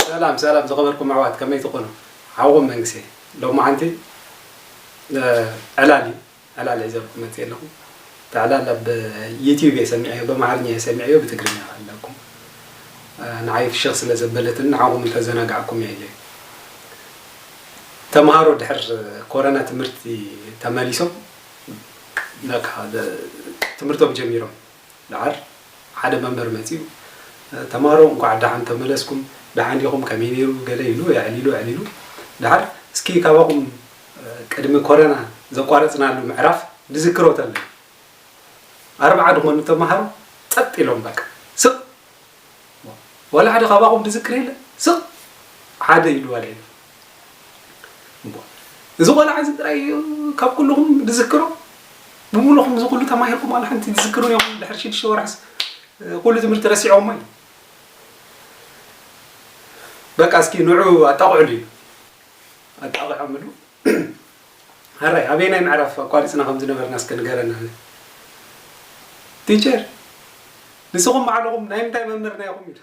ሰላም ሰላም ዝኸበርኩም ኣሕዋት፣ ከመይ ትኾኑ? ሓውኹም መንግስቴ። ሎማዓንቲ ዕላል እዩ፣ ዕላል ሒዘልኩም መፅእ ኣለኹ። እቲ ዕላል ኣብ ዩቲዩብ እየ ሰሚዐዮ፣ ብኣምሓርኛ እየ ሰሚዐዮ፣ ብትግርኛ ኣለኩም። ንዓይ ፍሽኽ ስለ ዘበለትን ንዓኹም እንተዘናጋዕኩም እየ ኢለ። ተምሃሮ ድሕር ኮረና ትምህርቲ ተመሊሶም፣ በቃ ትምህርቶም ጀሚሮም። ደሓር ሓደ መምህር መፂኡ፣ "ተምሃሮ እንኳዕ ደሓን ተመለስኩም፣ ደሓን ዲኹም፣ ከመይ ነይሩ?" ገለ ኢሉ የዕሊሉ የዕሊሉ። ደሓር እስኪ ካባኹም ቅድሚ ኮረና ዘቋረፅናሉ ምዕራፍ ንዝክሮ ተለ ኣርብዓ ዝኾኑ ተምሃሮ ጸጥ ኢሎም በቃ ስቕ። ወላ ሓደ ካባኹም ዝዝክር የለ? ስቕ ሓደ ኢሉ ዋላ የለ። እሞ፣ እዚ ቆልዓ እዚ ጥራይ እዩ ካብ ኩልኹም ዝዝክሮ? ብምሉኹም እዚ ኩሉ ተማሂርኩም ዋላ ሓንቲ ዝዝክሩ እዮም? ድሕሪ ሽዱሽተ ወርሕስ ኩሉ ትምህርቲ ረሲዖሞ እዩ። በቃ እስኪ ንዑ ኣጣቕዕሉ እዩ። ኣጣቕዖምሉ። ሕራይ ኣበየናይ ምዕራፍ ኣቋሪፅና ከም ዝነበርና እስከ ንገረና። ቲቸር፣ ንስኹም ባዕልኹም ናይ ምንታይ መምህርና ኢኹም ኢሉ።